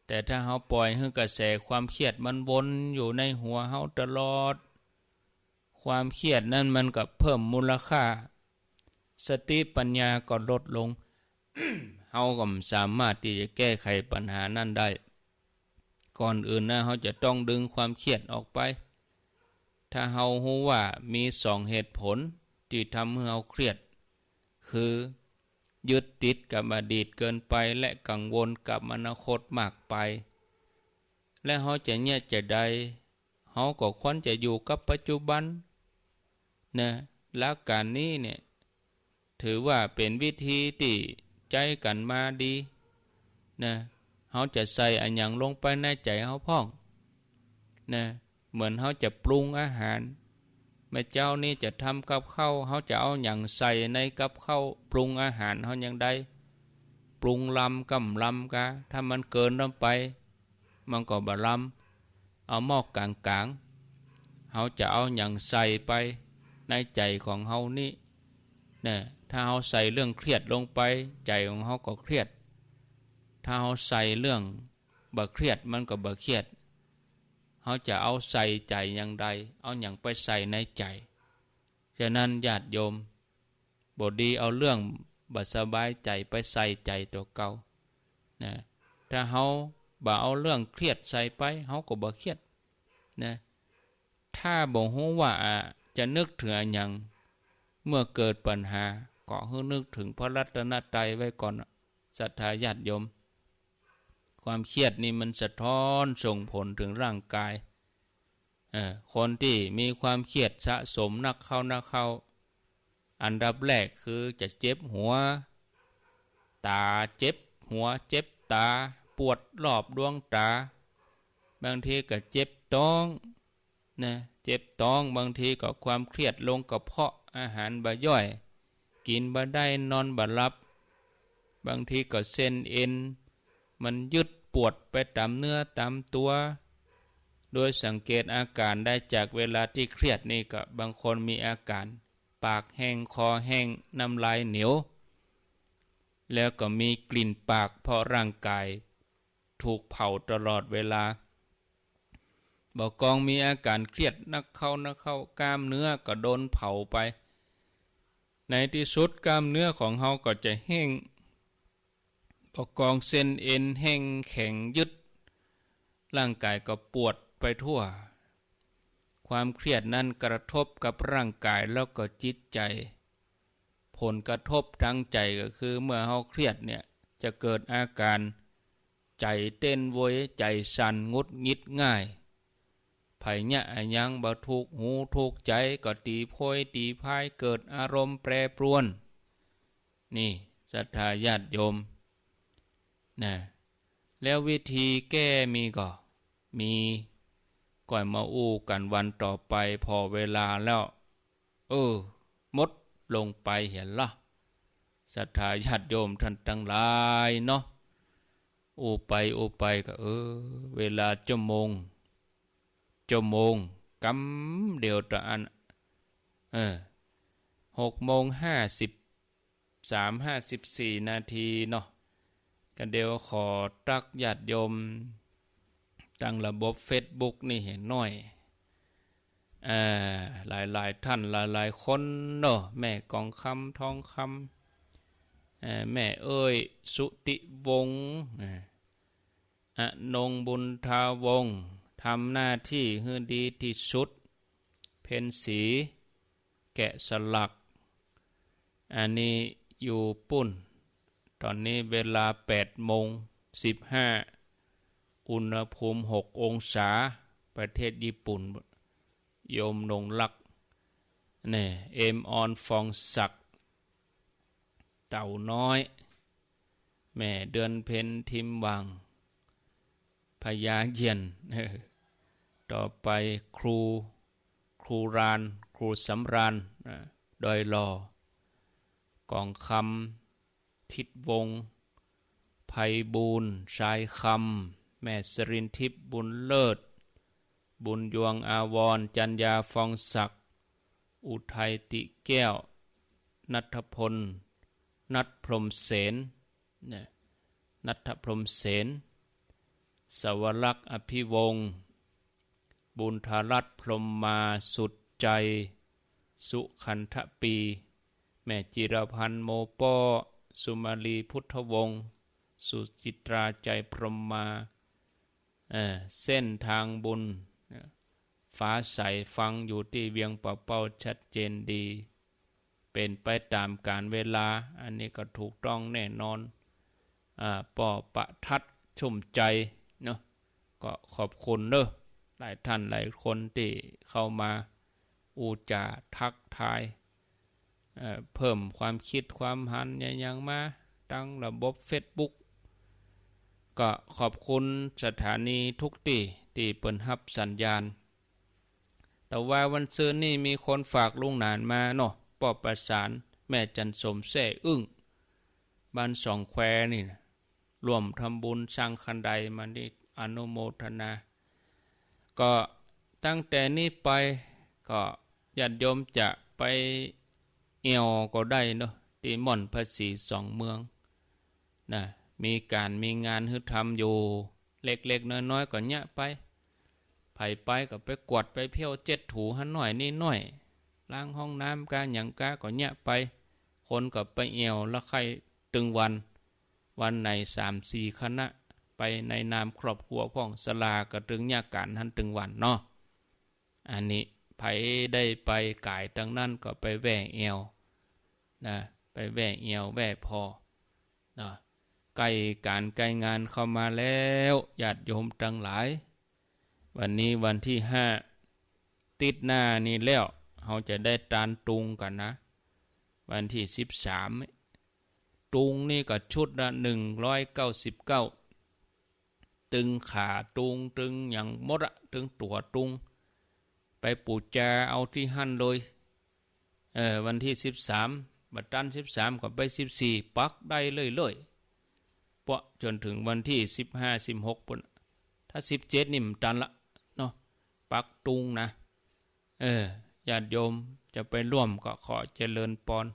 แต่ถ้าเฮาปล่อยหื้อกระแสความเครียดมันวนอยู่ในหัวเฮาตลอด ความเครียดนั้นมันก็เพิ่มมูลค่า สติปัญญาก็ลดลง เฮาก็บ่สามารถตี้จะแก้ไขปัญหานั้นได้ ก่อนอื่นนะ เฮาจะต้องดึงความเครียดออกไป ถ้าเฮาฮู้ว่ามีสองเหตุผลตี้ทำหื้อเฮาเครียด คือยึดติดกับอดีตเกินไป และกังวลกับอนาคตมากไป และเฮาจะเยียะจาใด เฮาก็ควรจะอยู่กับปัจจุบัน นะ หลักก๋านนี้เนี่ย ถือว่าเป๋นวิธีตี้ใจ๊กั๋นมาดี นะ เฮาจะใส่อะหยังลงไปในใจ๋เฮาพ่อง นะ เหมือนเฮาจะปรุงอาหาร เมื่อเจ๊านี้จะทำกับข้าว เฮาจะเอาหยังใส่ในกับข้าว ปรุงอาหารเฮาอย่างใด ปรุงลำก็บ่ลำกา ถ้ามันเกินลงไป มันก็บ่ลำ เอาหม้อกลางๆ เฮาจะเอาหยังใส่ไปในใจ๋ของเฮานี้ นะ ถ้าเฮาใส่เรื่องเครียดลงไป ใจ๋ของเฮาก็เครียด ถ้าเฮาใส่เรื่องบ่เครียดมันก็บ่เครียด เฮาจะเอาใส่ใจ๋อย่างใด เอาหยังไปใส่ในใจ๋ ฉะนั้นญาติโยม บ่ดีเอาเรื่องบ่สบายใจ๋ไปใส่ใจ๋ตั๋วเก่า นะ ถ้าเฮาบ่เอาเรื่องเครียดใส่ไป เฮาก็บ่เครียด นะ ถ้าบ่ฮู้ว่า อ่ะ จะนึกเถิงอะหยัง เมื่อเกิดปัญหา ก็หื้อนึกเถิงพระรัตนตรัยไว้ก่อน ศรัทธาญาติโยม ความเครียดนี่มันสะท้อนส่งผลเถิงร่างกาย เอ่อ คนตี้มีความเครียดสะสมนักเข้านักเข้า อันดับแรกคือจะเจ็บหัว ต๋าเจ็บหัว เจ็บต๋า ปวดรอบดวงต๋า บางทีก็เจ็บต๊อง นะ เจ็บต๊อง บางทีก็ความเครียดลงกระเพาะ อาหารบ่ย่อย กิ๋นบ่ได้ นอนบ่หลับ บางทีก็เส้นเอ็นมันยึดปวดไปต๋ามเนื้อต๋ามตั๋ว โดยสังเกตอาก๋านได้จากเวลาตี้เครียดนี่ก็บางคนมีอาก๋านปากแห้ง คอแห้ง น้ำลายเหนียว แล้วก็มีกลิ่นปาก เพราะร่างกายถูกเผาตลอดเวลา บ่กองมีอาก๋านเครียดนักเข้านักเข้า กล้ามเนื้อก็โดนเผาไป ในตี้สุดกล้ามเนื้อของเฮาก็จะแห้ง บ่กองเส้นเอ็นแห้งแข็งยึด ร่างกายก็ปวดไปทั่ว ความเครียดนั้นกระทบกับร่างกายแล้วก็จิตใจ๋ ผลกระทบตางใจ๋ก็คือเมื่อเฮาเครียดเนี่ย จะเกิดอาก๋านใจ๋เต้นโวย ใจ๋สั่น หงุดหงิดง่าย ใผเยียะอะหยังบ่ถูกหูถูกใจ๋ก็ตี๋โพยตี๋พาย เกิดอารมณ์แปรปรวน นี่ศรัทธาญาติโยม นะ แล้ววิธีแก้มีก่อ มี ก้อยมาอู้กั๋นวันต่อไป ผ่อเวลาแล้ว เออ หมดลงไปเหียละ ศรัทธาญาติโยมต้านตังหลายเนาะ อู้ไปอู้ไปก็ เออ เวลาจั่วโมง จั่วโมง กำเดียวตะอั้น เออ หกโมงห้าสิบสาม ห้าสิบสี่นาทีเนาะ ก็เดี๋ยวขอตักญาติโยม ตางระบบเฟซบุ๊กนี่หื้อหน่อย เอ่อ หลายๆ ท่าน หลายๆ คนเนาะ แม่กองคำ ทองคำ เอ่อ แม่เอ้ย สุติวงศ์ เอ่อ อนงค์ บุญทาวงศ์ ทำหน้าตี้หื้อดีตี้สุด เพ็ญศรี แกะสลัก อันนี้อยู่ปู๊น ต๋อนนี้เวลาแปดโมงสิบห้า อุณหภูมิหกองศา ประเทศญี่ปุ่น โยมนงรัก นี่ เอมออน ฟองศักดิ์ เต่าน้อย แม่เดือนเพ็ญ ทิมหว่าง พญาเยี่ยน เออ ต่อไปครู ครูราน ครูสำราญ อ่า ดอยหล่อ กองคำ ทิศวงศ์ ไพบูลย์ ชายคำ แม่สรินทิพย์ บุญเลิศ บุญยวงศ์ อาวรณ์ จันยา ฟองศักดิ์ อุทัย ติแก้ว ณัฐพล ณัฐพรหมเสน เนี่ย ณัฐพรหมเสน สวรักษ์ อภิวงศ์ บุญทรัตน์ พรหมมา สุดใจ สุขันธปี แม่จิรพันธ์ โมป้อ สุมาลี พุทธวงศ์ สุจิตรา ใจพรหมมา เอ่อ เส้นทางบุญ ฟ้าใส ฟังอยู่ตี้เวียงป่าเป้า ชัดเจนดี เป๋นไปต๋ามกาลเวลา อันนี้ก็ถูกต้องแน่นอน อ่า ป้อประทัดชุ่มใจ๋เนาะ ก็ขอบคุณเนาะ หลายท่านหลายคนตี้เข้ามาอู้จ๋าทักทาย เอ่อ เพิ่มความกึ๊ดความหันอะหยังมาตางระบบเฟซบุ๊ก ก็ขอบคุณสถานีทุกตี้ตี้เปิ้นฮับสัญญาณ แต่ว่าวันซืนนี่มีคนฝากลุงหนานมาเนาะ ป้อประสาน แม่จันสม แซ่อึ้ง บ้านสองแควนี่นะ ร่วมทำบุญสร้างคันไดมานี่ อนุโมทนา ก็ตั้งแต่นี้ไป ก็ญาติโยมจะไปแอ่วก็ได้เนาะ ตี้ม่อนพระศรีสองเมืองนะ มีก๋านมีงานหื้อทำอยู่ เล็กๆ น้อยๆ ก็เยียะไป ใผไปก็ไปกวาดไปเผี้ยวเจ๊ดถูหั้นหน้อยนี่หน้อย ล้างห้องน้ำก๊าหยังก๊าก็เยียะไป คนก็ไปแอ่วละใค่ตึงวัน วันไหนสามสี่คณะ ไปในนามครอบครัวพ่อง ศาลาก็ตึงเยียะก๋านหั้นตึงวันเนาะ อันนี้ใผได้ไปก๋ายตังนั้นก็ไปแว่แอ่วนะ ไปแว่แอ่วแว่ผ่อเนาะ ใก้ก๋านใก้งานเข้ามาแล้ว ญาติโยมตังหลาย วันนี้วันตี้ห้า ติ๊ดหน้านี้แล้ว เฮาจะได้ตานตุงกั๋นนะ วันตี้สิบสาม ตุงนี่ก็ชุดละหนึ่งร้อยเก้าสิบเก้า ตึงขาตุง ตึงหยังหมดอะ ตึงตั๋วตุง ไปปู๋จาเอาตี้หั้นเลย เออ วันตี้สิบสาม บ่ตันสิบสามก็ไปสิบสี่ ปักได้เรื่อยๆ เปาะจ๋นเถิงวันตี้สิบห้า สิบหก ปู้น ถ้าสิบเจ็ดนี่บ่ตันละเนาะ ปักตุงนะ เออ ญาติโยมจะไปร่วมก็ขอเจริญปอน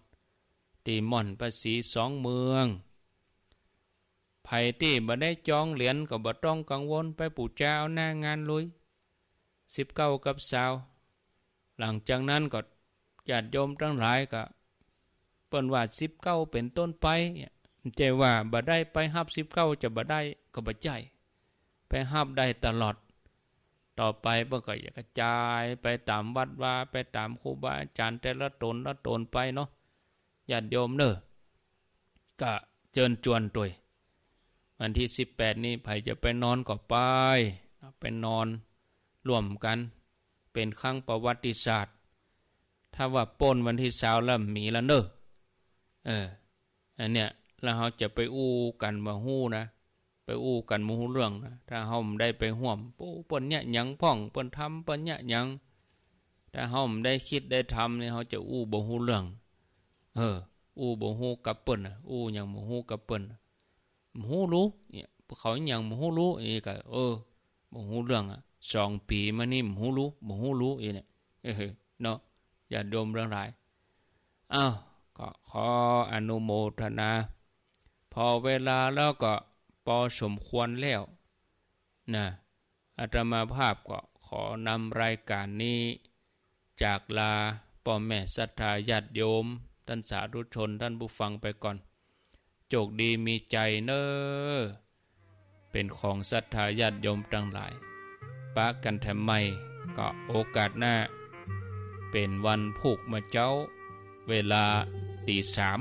ตี้ม่อนพระศรีสองเมือง ใผตี้บ่ได้จองเหรียญก็บ่ต้องกังวล ไปปู๋จาเอาหน้างานเลย สิบเก้ากับซาว หลังจากนั้นก็ญาติโยมตังหลายก็ เปิ้นว่าสิบเก้าเป๋นต้นไปเนี่ย บ่ใจ้ว่าบ่ได้ไปฮับสิบเก้าจะบ่ได้ ก็บ่ใจ้ ไปฮับได้ตลอด ต่อไปเปิ้นก็จะกระจายไปต๋ามวัดวา ไปต๋ามครูบาอาจ๋ารย์แต่ละต๋นละต๋นไปเนาะ ญาติโยมเน่อ ก็เจิญจวนตวย วันตี้สิบแปดนี้ใผจะไปนอนก็ไป ไปนอนร่วมกั๋น เป๋นครั้งประวัติศาสตร์ ถ้าว่าป๊นวันตี้ซาวแล้วบ่มีละเน่อ เออ อันเนี้ย แล้วเฮาจะไปอู้กั๋นบ่ฮู้นะ ไปอู้กั๋นบ่ฮู้เรื่องนะ ถ้าเฮาบ่ได้ไปฮ่วม โอ้ เปิ้นเยียะหยังพ่อง เปิ้นทำ เปิ้นเยียะหยัง ถ้าเฮาบ่ได้กึ๊ดได้ทำนี่ เฮาจะอู้บ่ฮู้เรื่อง เออ อู้บ่ฮู้กับเปิ้นน่ะ อู้หยังบ่ฮู้กับเปิ้นน่ะ บ่ฮู้ลู้ เนี่ย เขาหยังบ่ฮู้ลู้ อันนี้ก็ เออ บ่ฮู้เรื่องอะ สองปี๋มานี่บ่ฮู้ลู้ บ่ฮู้ลู้ อันนี้ เออ เนาะ ญาติโยมตังหลาย อ้าว ก็ขออนุโมทนา พอเวลาแล้วก็ปอสมควรแล้วนะ อาตมาภาพก็ขอนำรายก๋านนี้จากลาป้อแม่ศรัทธาญาติโยม ต้านสาธุชน ต้านผู้ฟังไปก่อน โจคดีมีชัยเน่อ เป๋นของศรัทธาญาติโยมตังหลาย ปะกั๋นแถมใหม่ ก็โอกาสหน้า เป๋นวันพูกเมื่อเจ๊า เวลาตี๋สาม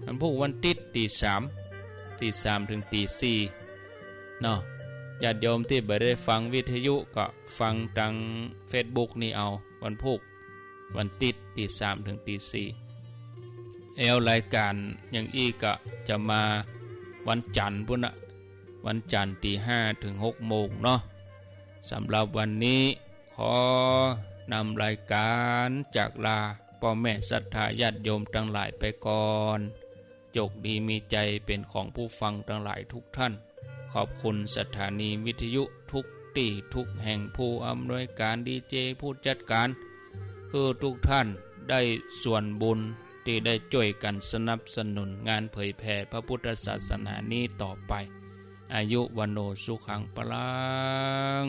วันพูกวันติ๊ดตี๋สาม ตี๋สามเถิงตี๋สี่เนาะ ญาติโยมตี้บ่ได้ฟังวิทยุก็ฟังตางเฟซบุ๊กนี่เอา วันพูก วันติ๊ดตี๋สามเถิงตี๋สี่ แล้วรายก๋านอย่างอี้ก็จะมาวันจันทร์ปู้นนะ วันจันทร์ตี๋ห้าเถิงหกโมงเนาะ สำหรับวันนี้ขอนำรายก๋านจากลาป้อแม่ศรัทธาญาติโยมตังหลายไปก่อน โจคดีมีชัยเป๋นของผู้ฟังตังหลายทุกท่าน ขอบคุณสถานีวิทยุทุกตี้ทุกแห่ง ผู้อำนวยก๋าน ดีเจ ผู้จัดก๋าน หื้อทุกท่านได้ส่วนบุญตี้ได้จ้วยกั๋นสนับสนุนงานเผยแผ่พระพุทธศาสนานี้ต่อไป อายุ วัณโณ สุขัง พลัง